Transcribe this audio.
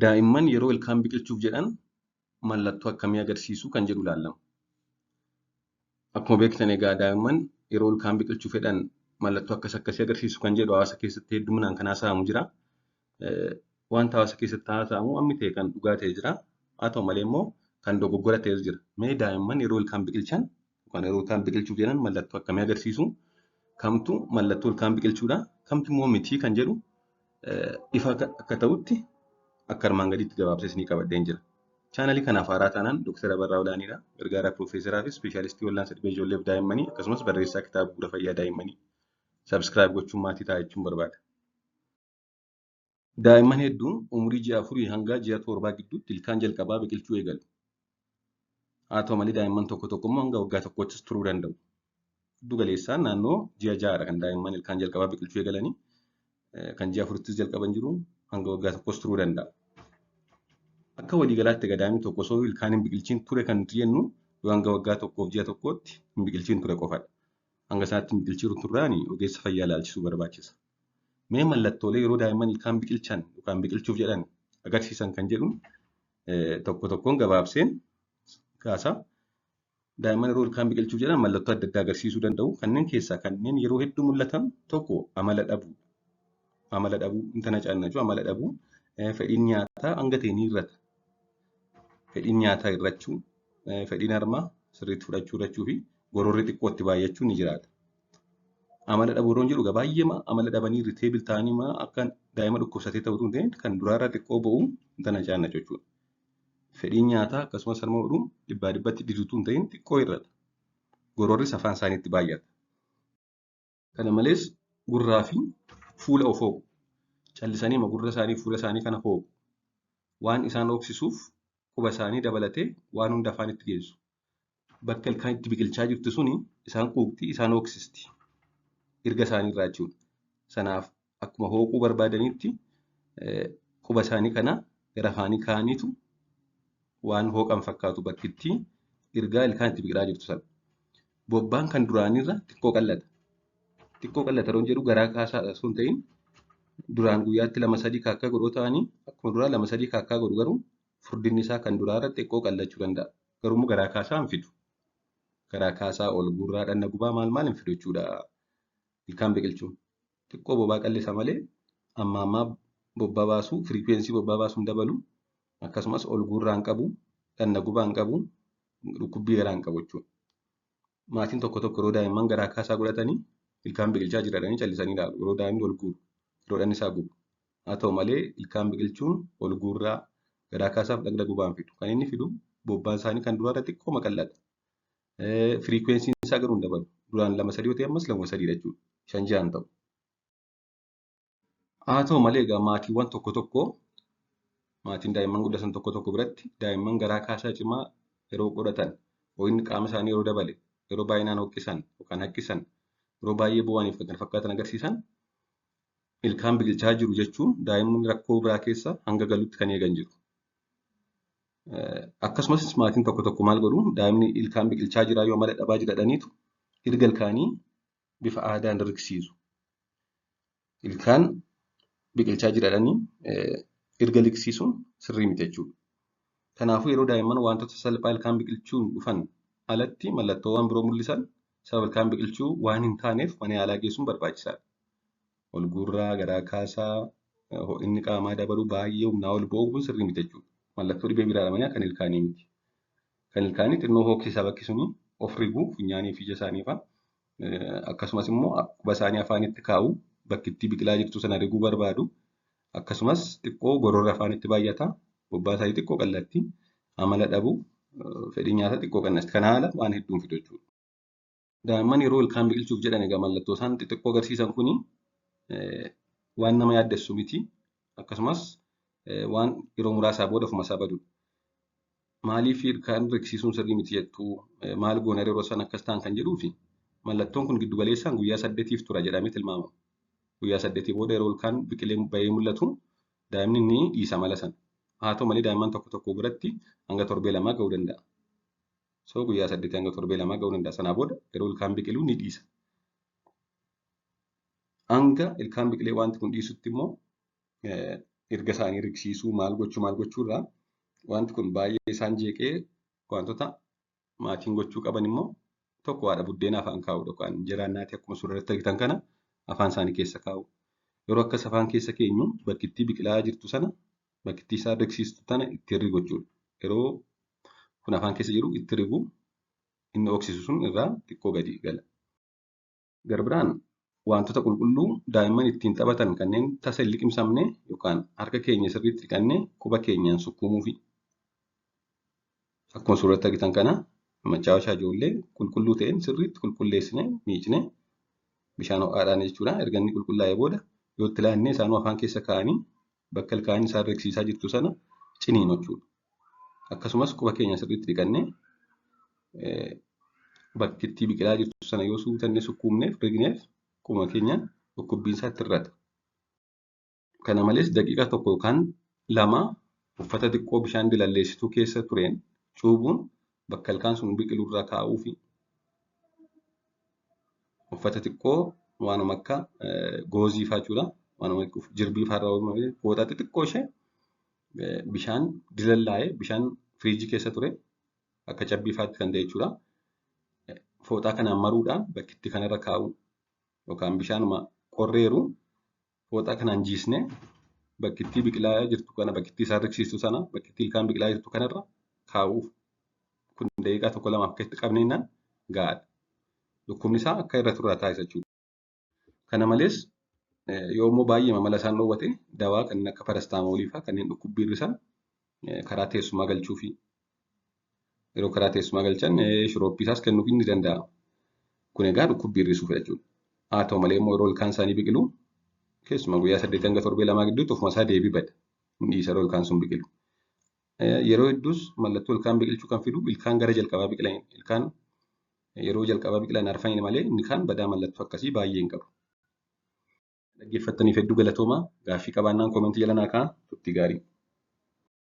Daa'imman yeroo ilkaan biqilchuuf jedhan mallattoo akkamii agarsiisu kan jedhu ilaallama. Akkuma beektan egaa daa'imman yeroo ilkaan biqilchuu fedhan mallattoo akkas akkasii agarsiisu kan jedhu hawaasa keessatti hedduminaan kan haasa'amu jira. Wanta hawaasa keessatti haasa'amu hammi ta'e kan dhugaa ta'e jira. Haa ta'u malee immoo kan dogoggora ta'es jira. Mee daa'imman yeroo ilkaan biqilchan yookaan yeroo ilkaan biqilchuuf jedhan mallattoo akkamii agarsiisu? Kamtu mallattoo ilkaan biqilchuudha? Kamtu immoo miti kan jedhu ifa akka ta'utti akka armaan gadiitti gabaabsee isinii qabadheen jira. Chaanalii kanaaf haaraa taanaan Dr. Abarraa Olaaniidha. Gargaaraa Piroofeesaraa fi Ispeeshaalistii Wal'aansa Dhibee Ijoolleef Daa'immanii akkasumas barreessaa kitaaba Bu'uura Fayyaa Daa'immanii. Subscribe gochuun maatii ta'a jechuun barbaada. Daa'imman hedduun umurii ji'a 4 hanga ji'a 7 gidduutti ilkaan jalqabaa biqilchuu eegalu. Haa ta'u malee daa'imman tokko tokko immoo hanga waggaa tokkoottis turuu danda'u. Giddu galeessaan naannoo ji'a 6dha kan daa'imman ilkaan jalqabaa biqilchuu eegalanii. Kan ji'a 4ttis jalqaban jiru, hanga waggaa tokkos turuu danda'a. Akka waliigalaatti egaa daa'imni tokko osoo ilkaan hin biqilchiin ture kan nuti jennu yoo hanga waggaa tokkoof ji'a tokkootti hin biqilchiin ture qofadha. Hanga isaatti hin biqilchiin turraan ogeessa fayyaa ilaalchisuu barbaachisa. Mee mallattoolee yeroo daa'imman ilkaan biqilchan yookaan biqilchuuf jedhan agarsiisan kan jedhu tokko tokkoon gabaabseen kaasa. Daa'imman yeroo ilkaan biqilchuuf jedhan mallattoo adda addaa agarsiisuu danda'u. Kanneen keessaa kanneen yeroo hedduu mul'atan tokko amala dhabuu. Amala dhabuu, intana caannachuu, amala dhabuu, fedhiin nyaataa hanga ta'e ni hir'ata. Fedhiin nyaataa hir'achuu, fedhiin harmaa sirriitti fudhachuu hir'achuu fi gororri xiqqootti baay'achuun ni jiraata. Amala dhabuu yeroo jedhu baay'ee amala dhabanii irriteebil ta'anii akka daa'ima dhukkubsatee ta'utu hin ta'in kan duraarraa xiqqoo bo'u intana caannachuu jechuudha. Fedhiin nyaataa akkasumas harma hodhuun dhibbaa dhibbatti diduutu hin ta'in xiqqoo hir'ata. Gororris afaan isaaniitti baay'ata. Kana malees gurraa fi fuula of hooqu. Callisanii gurra isaanii fuula isaanii kana hooqu. Waan isaan hooqsisuuf quba isaanii dabalatee waan hunda afaanitti geessu. Bakka ilkaan itti biqilchaa jirtu suni isaan quuqxi, isaan hooqsisti. Erga isaanii irraa jechuudha. Sanaaf akkuma hooquu barbaadanitti quba isaanii kana gara afaanii kaa'aniitu waan hooqan fakkaatu bakki ergaa ilkaan itti biqilaa jirtu sana. Bobbaan kan duraanirra xiqqoo qal'ata. Xiqqoo qal'ata yeroo jedhu garaa kaasaadha osoo hin ta'in duraan guyyaatti 2-3 kaakkaa godhoo ta'anii akkuma duraa 2-3 kaakkaa godhu garuu furdinni isaa kan duraarra xiqqoo qal'achuu danda'a. Garuu immoo garaa kaasaa hin fidu. Garaa kaasaa ol gurraa dhanna gubaa maal maal hin fidu jechuudha ilkaan biqilchuun. Xiqqoo bobaa qallisa malee amma ammaa bobbaa baasuu firikwensii bobbaa baasuu hin dabalu. Akkasumas ol gurraa hin qabu, dhanna gubaa hin qabu, dhukkubbii garaa hin qabu jechuudha. Maatiin tokko tokko yeroo daa'imman garaa kaasaa godhatanii ilkaan biqilchaa jiradhanii callisanii ilaalu. Yeroo daa'imni ol guuru, yeroo dhanni isaa gubu. Haa ta'u malee ilkaan biqilchuun ol guurraa garaa kaasaaf dhagna gubaa hin fidu. Kan inni fidu bobbaan isaanii kan duraarra xiqqoo maqal'ata. Firiikwensiin isaa garuu hin dabalu. Duraan 2-3 yoo ta'e ammas 2-3 jechuudha. 5-6 hin ta'u. Haa ta'u malee egaa maatiiwwan tokko tokko maatiin daa'imman guddatan tokko tokko biratti daa'imman garaa kaasaa cimaa yeroo godhatan ho'inni qaama isaanii yeroo dabale yeroo baay'inaan hoqqisan yookaan haqqisan yeroo baay'ee bo'aniif kan kana fakkaatan agarsiisan ilkaan biqilchaa jiru jechuun daa'imni rakkoo biraa keessa hanga galutti kan eegan jiru. Akkasumas maatiin tokko tokko maal godhu daa'imni ilkaan biqilchaa jira yoo amala dhabaa jira jedhaniitu erga ilkaanii bifa aadaan riqsiisu. Ilkaan biqilchaa jira jedhanii erga liqsiisuun sirrii miti jechuudha. Kanaafuu yeroo daa'imman wantoota salphaa ilkaan biqilchuun dhufan alatti mallattoowwan biroo mul'isan sababa ilkaan biqilchuu waan hin taaneef mana yaalaa geessuun barbaachisaadha. Ol guurraa, garaa kaasaa, ho'inni qaamaa dabaluu baay'ee humnaa ol ba'uu kun sirrii miti jechuudha. Mallattoo dhibee biraadha malee kan ilkaanii miti. Kan ilkaanii xinnoo hooqsisaa bakki suni of riguu funyaanii fi ija isaanii fa'a. Akkasumas immoo quba isaanii afaanitti kaa'u bakki itti biqilaa jirtu sana riguu barbaadu. Akkasumas xiqqoo gororri afaanitti baay'ata. Bobbaa isaanii xiqqoo qallatti. Amala dhabu. Fedhii nyaataa xiqqoo qannasti. Kana haala waan hedduun fidu jechuudha. Daa'imman yeroo ilkaan biqilchuuf jedhan egaa mallattoo isaan xixiqqoo agarsiisan kuni waan nama yaaddessu miti. Akkasumas waan yeroo muraasaa booda ofuma isaa badudha. Maaliif ilkaan riqsiisuun sirrii miti jettu maal goona yeroo isaan akkas ta'an kan jedhuu fi mallattoon kun giddu galeessaan guyyaa 8 tura jedhamee tilmaamama. Guyyaa 8 booda yeroo ilkaan biqilee bahee mul'atu daa'imni ni dhiisa mala sana. Haa ta'u malee daa'imman tokko tokko biratti hanga torbee 2 ga'uu danda'a. So guyyaa 8 hanga torbee 2 ga'uu danda'a. Sanaa booda yeroo ilkaan biqiluu ni dhiisa. Hanga ilkaan biqilee wanti kun dhiisutti immoo Erga isaanii riqsiisuu maal gochuurraa wanti kun baay'ee isaan jeeqee wantoota maatiin gochuu qaban immoo tokko haadha buddeena afaan kaa'uudha yookaan injeraa naatii akkuma suuraa irratti argitan kana afaan isaanii keessa kaa'u. Yeroo akkas afaan keessa keenyu bakkittii biqilaa jirtu sana bakkittii isaan riqsiistu sana itti rigu jechuudha. Yeroo kun afaan keessa jiru itti rigu inni oksisu sun irraa xiqqoo gadi gala. Garbiraan wantoota qulqulluu daa'imman ittiin taphatan kanneen tasa hin liqimsamne yookaan harka keenya sirriitti dhiqannee quba keenyaan sukkuumuufi. Akkuma suuratti argitan kana machaawashaa ijoollee qulqulluu ta'een sirriitti qulqulleessinee miicnee bishaan ho'aadhaan jechuudha. Erga inni qulqullaa'ee booda yoo itti laannee isaanuu afaan keessa kaa'anii bakka ilkaan isaan riqsiisaa jirtu sana ciniinu jechuudha. Akkasumas quba keenya sirriitti dhiqannee bakkittii biqilaa jirtu sana yoo suutannee sukkuumneef rigneef qubuma keenyaan dhukkubbiin isaa itti hir'ata. Kana malees daqiiqaa 1 yookaan 2 uffata xiqqoo bishaan dilalleessituu keessa tureen cuubuun bakka ilkaan sun biqilu irra kaa'uu fi uffata xiqqoo waanuma akka goozii fa'aa jechuudha. Waanuma jirbii fa'aa irraa uumame fooxaa xixiqqoo ishee bishaan dilallaa'ee bishaan firiijii keessa ture akka cabbii fa'aatti kan ta'e jechuudha. Fooxaa kanaan maruudhaan bakkitti kanarra kaa'uu yookaan bishaanuma qorreeru fooxaa kanaan jiisnee bakkittii biqilaa jirtu kana bakkittii isaan riqsiistu sana bakkittii ilkaan biqilaa jirtu kanarra kaa'uuf kun daqiiqaa 1-2 akka itti qabneennaan gahaadha. Dhukkubni isaa akka irra turraa taasisa jechuudha. Kana malees yoo immoo baay'ee mala isaan dhoowwate dawaa kanneen akka parastaamoolii fa'aa kanneen dhukkubbii hir'isan karaa teessumaa galchuufi. Yeroo karaa teessumaa galchan shirooppii isaas kennuufiin ni danda'ama. Kun egaa dhukkubbii hir'isuuf jechuudha. Haa ta'u malee immoo yeroo ilkaan isaanii biqilu keessumaa guyyaa 8 hanga torbee 2 gidduutti ofuma isaa deebii bada. Hin dhiisa yeroo ilkaan sun biqilu. Yeroo hedduus mallattoo ilkaan biqilchuu kan fidu ilkaan gara jalqabaa biqilan ilkaan yeroo jalqabaa biqilan arfanii malee inni kaan badaa mallattoo akkasii baay'ee hin qabu. Dhaggeeffattaniif hedduu galatoomaa. Gaaffii qabaannaan koomentii jala naa kaa'aa. Turtii gaarii.